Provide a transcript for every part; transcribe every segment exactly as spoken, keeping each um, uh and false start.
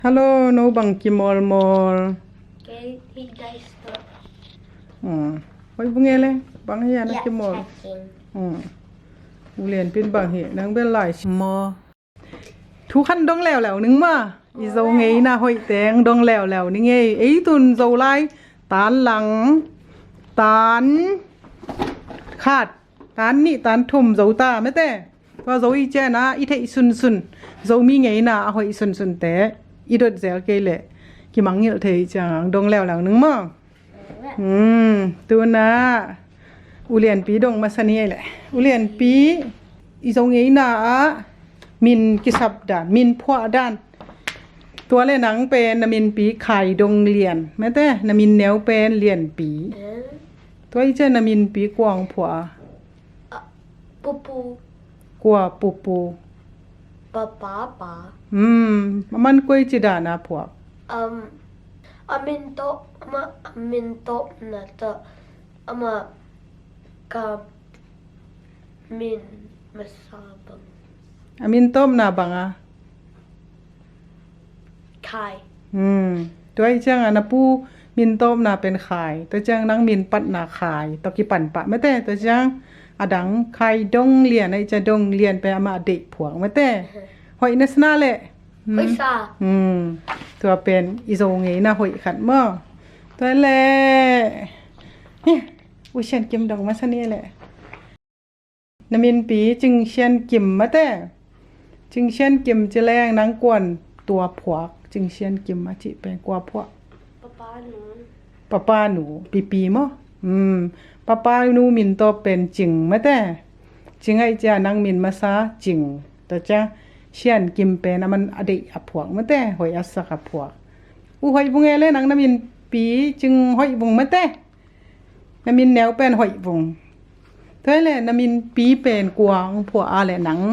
Hello, no bang kimawlmawl? Kei hi dice tawh. Hmm. Hoih vung e le, bang hiam na kimawlmawl? U Lianpi in bang hi, nang bel lai si maw. Thu khat dong leuleu ning maw. I Zo ngeina hoih teng dong leuleu ning ei. Ei tun Zolai tan lang, tan khat, tan nih, tan thum zo ta mate. Tua zo i ciangin ah i theih sunsun, Zomi ngeina a hoih sunsunte i dot zel kei leh kimangngilh thei ciangin dong leuleu ning maw. Hmm, tu-in ah U Lianpi dong masa ni ei le. U Lianpi, i Zo ngeina ah min kisap dan, min phuah dan. Tua le nang pen na minpi Khai Dong Lian mate, na min neu pen Lianpi. Tua i ciangin na minpi kua hong phuah a? Pupu. Kua pupu? Papa pa. Hmm, a man koi ci dan a phuak? Um, a min tawh, ama a min tawh na tawh, ama ka min masa bang. A min tawpna bang a? Khai. Hmm. Tua i ciangin na pu min tawpna pen Khai. Tua ciang nang min patna Khai. Tua kipan pah mate. Tua ciang a dang Khai Dong Lian a i ciang Dong Lian pen ama a deih phuak mate. Hoih na sa na le. Hmm. Hoih sa. Hmm. Tua pen i Zo ngeina hoih khat maw. Tua le. Hi, U Sian Kim dong masa ni le. Na minpi Cing Sian Kim mate. Cing Sian Kim ci leng nang kuan tua phuak? Cing Sian Kim a cih pen kua phuak? Papa nu. Papa nu, pipi maw? Hmm. Papa nu min tawp pen Cing mate. Cing a i ciang nang min masa Cing. Tua ciang Sian Kim pen a man a deih a phuak mate. Hoih a sak a phuak. U Hoih Vung e le nang na minpi Cing Hoih Vung mate. Na min neu pen Hoih Vung. Tua le na minpi pen kua hong phuah a le nang?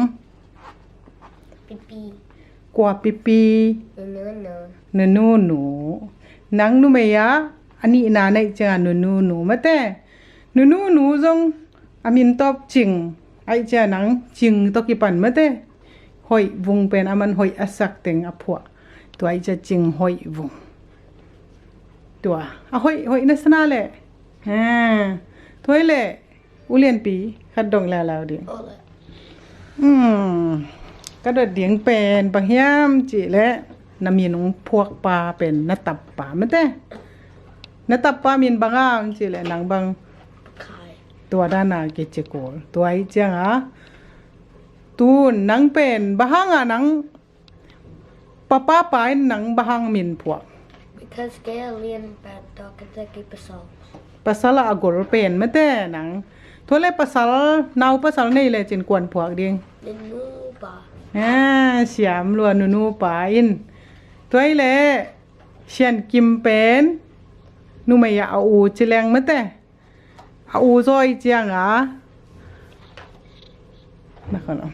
Pipi. Kua pipi? Nunu nu. Nunu nu. Nang numei a, a nihna na i ciangin Nunu nu mate. Nunu nu zong a min tawp Cing a i ciangin nang Cing tawh kipan mate. Hoih Vung pen a man hoih a sak teng a phuah. Tua i ciang Cing Hoih Vung. Tua a hoih, hoih na sa na le. Ha. Tua i le U Lianpi khat dong leuleu ding. Hmm. Ka dot ding pen bang hiam cih le na min hong phuak pa pen na tap pa mate. Na tap pa min bang a hong cih le nang bang? Khai. Tua dan a kici kul. Tua i ciang a tun nang pen bang hang a nang papa pa in nang bang hang min phuak? Because kei a lian pen tua ka tek i pasal. Pasal a a gol pen mate nang. Tua le pasal, nau pasal nei le cin kuan phuak ding? Nunu pa. Ha, siam lua Nunu pa in. Tua i le Sian Kim pen numei a a u ci leng mate. A u zaw i ciang a. Na kono.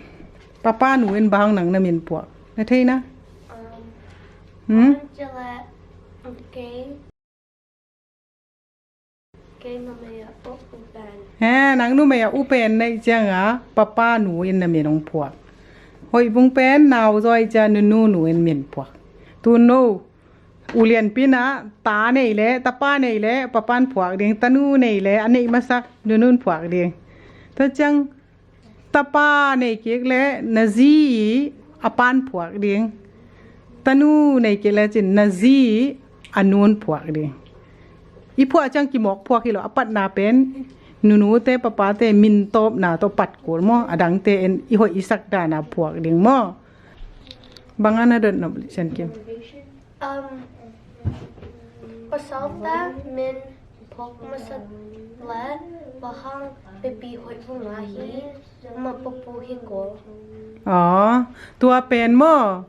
Papa nu in bang nang na min phuak? Na thei na? Um, hmm? Angela, okay. Kei numei a u pen. He, nang numei a u pen na i ciang a, papa nu in na min hong phuak. Hoih Vung pen nau zaw i ciang Nunu nu in min phuak. Tu no. U Lianpi in ah ta nei le, tapa nei le, papan phuak ding, tanu nei le, a neih masak Nunun phuak ding. Tua ciang tapa nei kik le, na zi i a pan phuak ding. Tanu nei kik le cin, na zi i a nun phuak ding. I phuak ciang kimawk phuak hi lo, a patna pen Nunute papate min tawpna tawh pat kul maw, a dangte in i hoih i sak dan a phuak ding maw. Bang a na dot nop, Sian Kim? Um, pasal ta min phuak masa le, bang hang pipi Hoih Vung a hi, ma pupu hi kul. Aw, tua pen maw.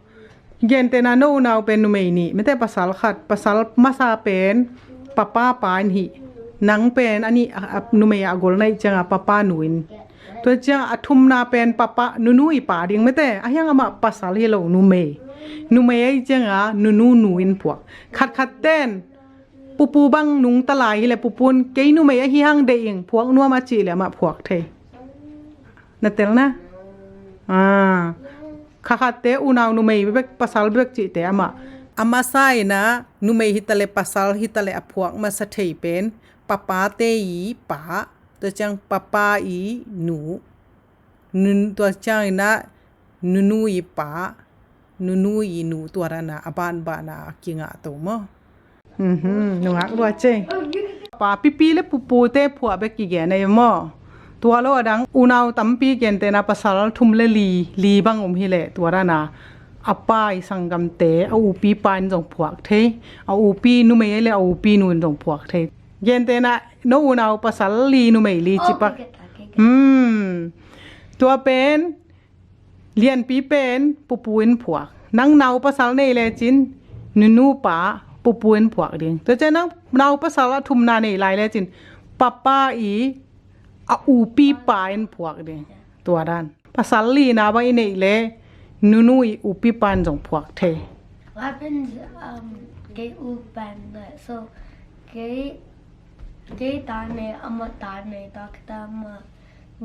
Gentehna, no unau pen numei nih mate, pasal khat, pasal masa pen papa pa in hi. Nang pen a nih a, a, numei a gol na i ciang a papa nu in. Tua ciang a thumna pen papa, Nunu i pa ding mate. A hiang amah pasal hi lo, numei. Numei a i ciang a Nunu nu in phuak. Khat khat ten pupu bang nungta lai hi le, pupun kei numei a hi hang deih ing, phuak nuam a cih le amah phuak thei. Na tel na? Ah. Kha khatte unau numei bek, pasal bek cihte amah A masa in ah numei hi ta leh pasal hi ta leh a phuak masa thei pen papate i pa, tua ciang papa i nu, nun, tua ciang in ah nunu i pa, nunu i nu, tua dan a a banban a kingah to maw. Mhm, nungak lua cei. Pa pipi le pupute phuah bek kigen ei maw. Tua lo a dang unau tampi gentehna pasal thum le li, li bang om hi leh tua dan a a pa i sanggamte, a upi pa in zong phuak thei, a upi numei le a upi nu in zong phuak thei. Gentehna no unau pasal li numei li ci pak. Hmm. Tua pen lianpi pen pupu in phuak. Nang nau pasal nei lecin nunu pa pupu in phuak ding. Tua ciang nang nau pasal a thumna nei lai lecin papa i a upi pa in phuak ding. Tua dan. Pasal lina bang i neih leh nunu i upi pa in zong phuak thei. What happens, um, kei u pen leh, so kei, kei ta nei, amah ta nei, tua khit teh amah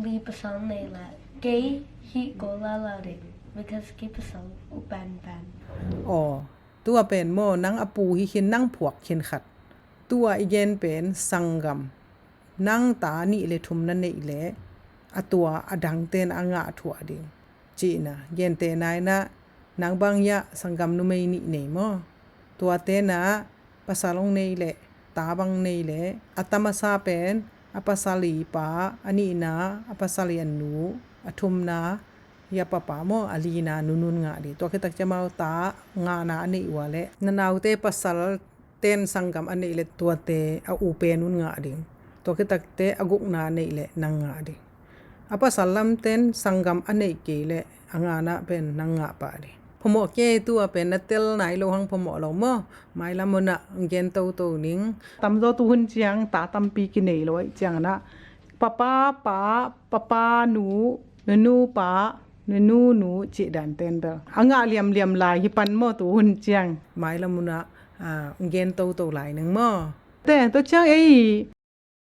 li pasal nei leh kei hih ko lala ding, because kei pasal u pen pen. Aw, tua pen maw, nang a pu hi khin, nang phuak khin khat. Tua i gen pen sanggam. Nang ta nih le thum na neih leh a tua a dangte'n a ngah thuah ding. Cihna, gentehna in ah nang bang hiah sanggam numei nih nei maw. Tuate'n ah pasal hong nei leh, ta bang nei leh, a ta masa pen a pasal i pa, a nihna a pasal i a nu, a thumna i a papa maw, a lina nunun ngah ding. Tua khit tak ciang amau ta ngahna a neih ua leh na naute pasal ten sanggam a neih leh tuate a u pen un ngah ding. Tua khit tak teh a gukna a neih leh nang ngah ding. A pasal lamten sanggam a neih kei leh a ngana pen nang ngah pah ding. Phamawh kei, tua pen na tel nai lo hang phamawh lo maw. Mailam hun ah gen toto ning. Tamzaw tu hun ciang ta tampi kinei lo ahih ciangin ah papa pa, papa nu, nunu pa, nunu nu cih danten bel a ngah liamliam lai hi pan maw tu hun ciang. Mailam hun ah, ah, gen toto lai ning maw. Te, tua ciang ei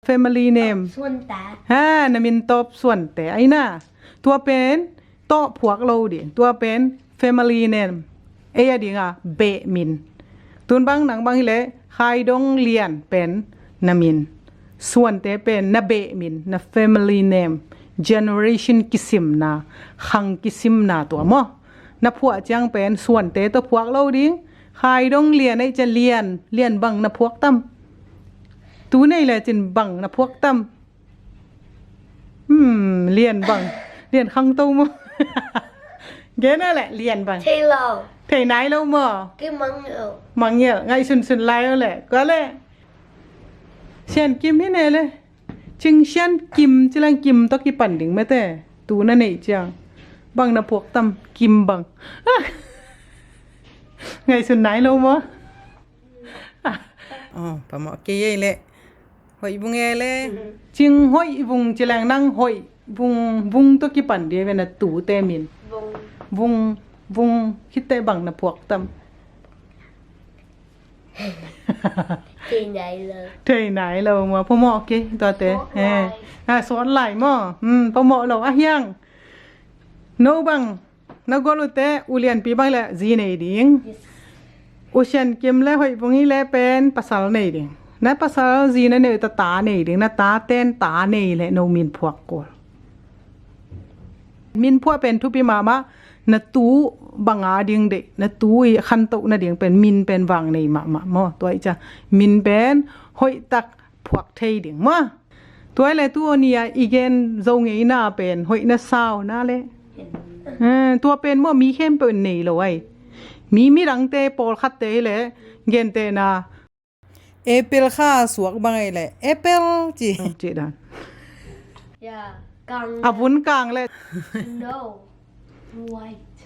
family name. Suante. Ha, na min tawp Suante. Ai na. Tua pen tawh phuak lo ding. Tua pen family name. Ei a ding a beh min. Tun bang nang bang hi leh Khaidong Lian pen na min. Suante pen na beh min, na family name. Generation kisimna, khang kisimna tua maw. Na phuah ciang pen Suante tawh phuak lo ding. Khaidong Lian ei ciang Lian, Lian bang na phuak tam. Tu nei lecin bang na phuak tam. Hmm, Lian bang. Lian khangto maw. Gen a leh Lian bang. Thei lo. Thei nai lo maw. Kei mangngilh. Mangngilh. Ngaihsunsun lai o leh. Kua leh. Sian Kim hi ne leh. Cing Sian Kim, ci leng Kim tawh kipan ding mete. Tu na neih ciang. Bang na phuak tam, Kim bang. Ngaihsun nai lo maw. Aw, phamawh kei ei leh. Hoih Vung e leh. Cing Hoih Vung ci leng nang Hoih Vung, Vung tawh kipan ding ve na tute min. Vung. Vung, Vung khit teh bang na phuak tam. Thei nai lo. Thei nai lo maw, phamawh kei tuate. Sawt lai. Eh. Ah, sawt lai maw. Hmm, phamawh lo a hiang. No bang. Na gual uh teh, U Lianpi bang leh zi nei ding. Yes. U Sian Kim leh Hoih Vung i leh pen pasal nei ding. Na pasal zi na neih uh teh ta nei ding. Na taten ta nei leh no min phuak kul. Min phuah pen thupi mahmah, na tu bang a ding dei, na tu i khantoh nading pen min pen vang nei mahmah maw. Tua i ca min pen hoih tak phuak thei ding maw. Tua i leh tu aw ni a i gen zo ngeina pen hoih na sau na leh. Eh, tua pen maw mi khempeuh in nei lo ai. Mi midangte pawlkhatte i leh gentehna. Apple kha suak bang i leh apple ci. Ci dan. Yeah, kang. A vun kang leh. No. White.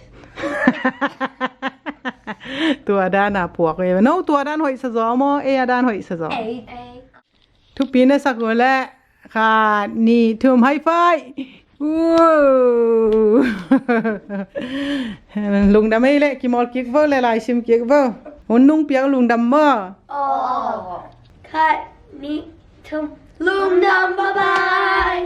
Tua dan a phuak e. No, tua dan hoih sa zaw maw, ei a dan hoih sa zaw. Ei. Thupi na sak uh leh. Khat, nih, thum, high five. Woo. Lungdam ei leh, kimawl kik vo leh, laisim kik vo. Hun nung piak lungdam maw. Aw. Khat, nih, thum. Lungdam, bye bye.